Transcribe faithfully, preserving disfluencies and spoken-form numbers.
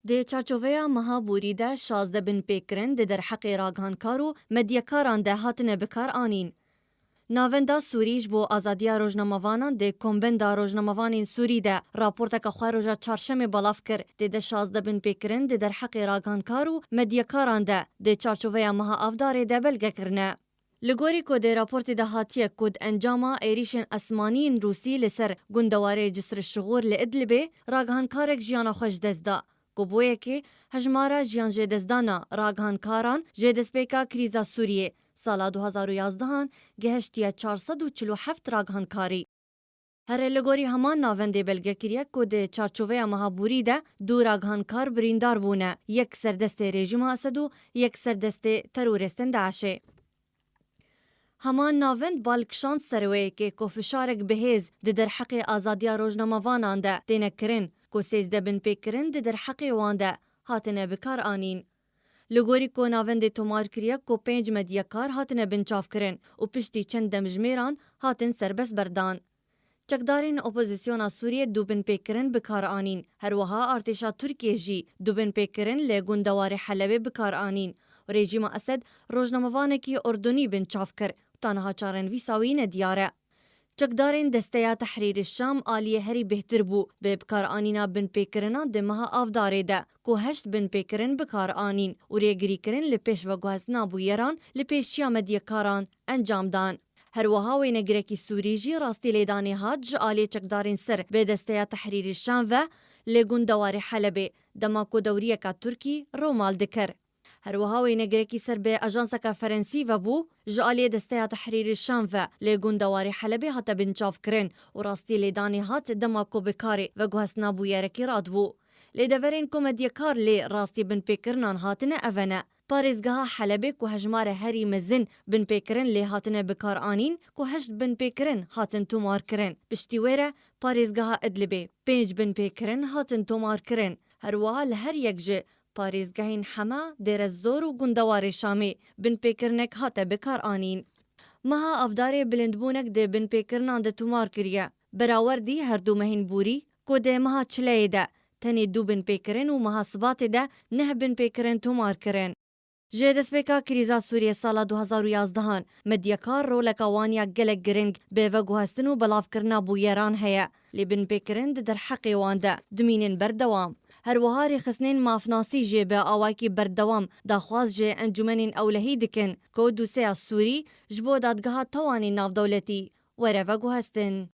Di çarçoveya meha borî de şazdeh binpêkirin di derheqê ragihankar û medyakaran de hatine bikaranîn. Navenda Sûrî ji bo Azadiya Rojnamevanan di Kombenda Rojnamevanên Sûrî de raporteke xwe roja Çarşemê belav kir. Tê de şazdeh binpêkirin di derheqê ragihankar û medyakaran de di çarçoveya meha Avdarê de belge kirine. Li gorî ku di raportê de hatiye ku di encama êrîşên esmanî yên Rûsî li ser gundewarê Cisr Şixûr li Idlibê ragihankarek jiyana xwe ji dest da, ku bo yekê hejmara jiyan jêdestdana ragihankaran ji destpêka krîza Sûriyê sala du hazar û yazdehan gihiştiye çar sed û çil û heft ragihankarî. Here li gorî heman navendê belge kiriye ku di çarçoveya meha borî de du ragihankar birîndar bûne, yek ser destê rejîma Esed û yek ser destê teroristên DAIŞê. Heman navend bal kişand ser wê yekê ku fişarek bihêz di derheqê azadiya rojnamevanan de têne kirin, ku sêzdeh binpêkirin di derheqê wan de hatine bikaranîn. Li gorî ku navendê tomar kiriye ku pênc medyakar hatine binçavkirin û piştî çend demjimêran hatin serbest berdan. Çekdarên opozisyona Sûriyê du binpêkirin bikar anîn. Her wiha artêşa Tirkiyê jî du binpêkirin li gundewarê Helebê bikar anîn. Rejîma Esed rojnamevanekî Urdunî binçav kir, ta niha çarenivîsa wî nediyar e. Çekdarên Desteya Tehrîrê Şam aliyê herî bêhtir bû bi bikaranîna binpêkirina di meha Avdarê de, ku heşt binpêkirin bikar anîn û rêgirîkirin li pêş veguhestina bûyeran li pêşiya medyakaran encam dan. Her wiha wênegirekî Sûrî jî rastî lêdanê hat ji aliyê çekdarên ser bi Desteya Tehrîrê Şam ve li gundewarê Helebê, dema ku dewriyeka Tirkî rûmal dikir. Her wiha wênegirekî ser bi ajanseke Ferensî ve bû, ji aliyê Desteya Tehrîrê Şam ve li gundewarê Helebê hate binçavkirin û rastî lêdanê hat dema ku bi karê veguhestina bûyerekî radibû. Lê deverên ku medyakar lê rastî binpêkirinan hatine ev e ne. Parêzgeha Helebê ku hejmare herî mezin binpêkirin lê hatine bikaranîn, ku heşt binpêkirin hatin tomarkirin. Piştî wê re parêzgeha Idlibê pênc binpêkirin hatin tomarkirin. Her wiha li her yek ji parêzgehên Hema, Dêrezor û gundewarê Şamê binpêkirinek hate bikaranîn. Meha Avdarê bilindbûnek di binpêkirinan de tomar kiriye. Berawerdî her du mehên borî, ku di meha Çileyê de tenê du binpêkirin û meha Sibatê de neh binpêkirin tomar kirin. Ji destpêka krîza Sûriyê sala du hazar û yazdehan, medyakar roleka wan ya gelek giring bi veguhestin û belavkirina bûyeran heye, lê binpêkirin di derheqê wan de dimînin berdewam. Her wiha rêxistinên mafnasî jî bi awayekî berdewam daxwaz ji encûmenên ewlehî dikin ku doseya Sûrî ji bo dadgeha tawanê navdewletî were veguhestin.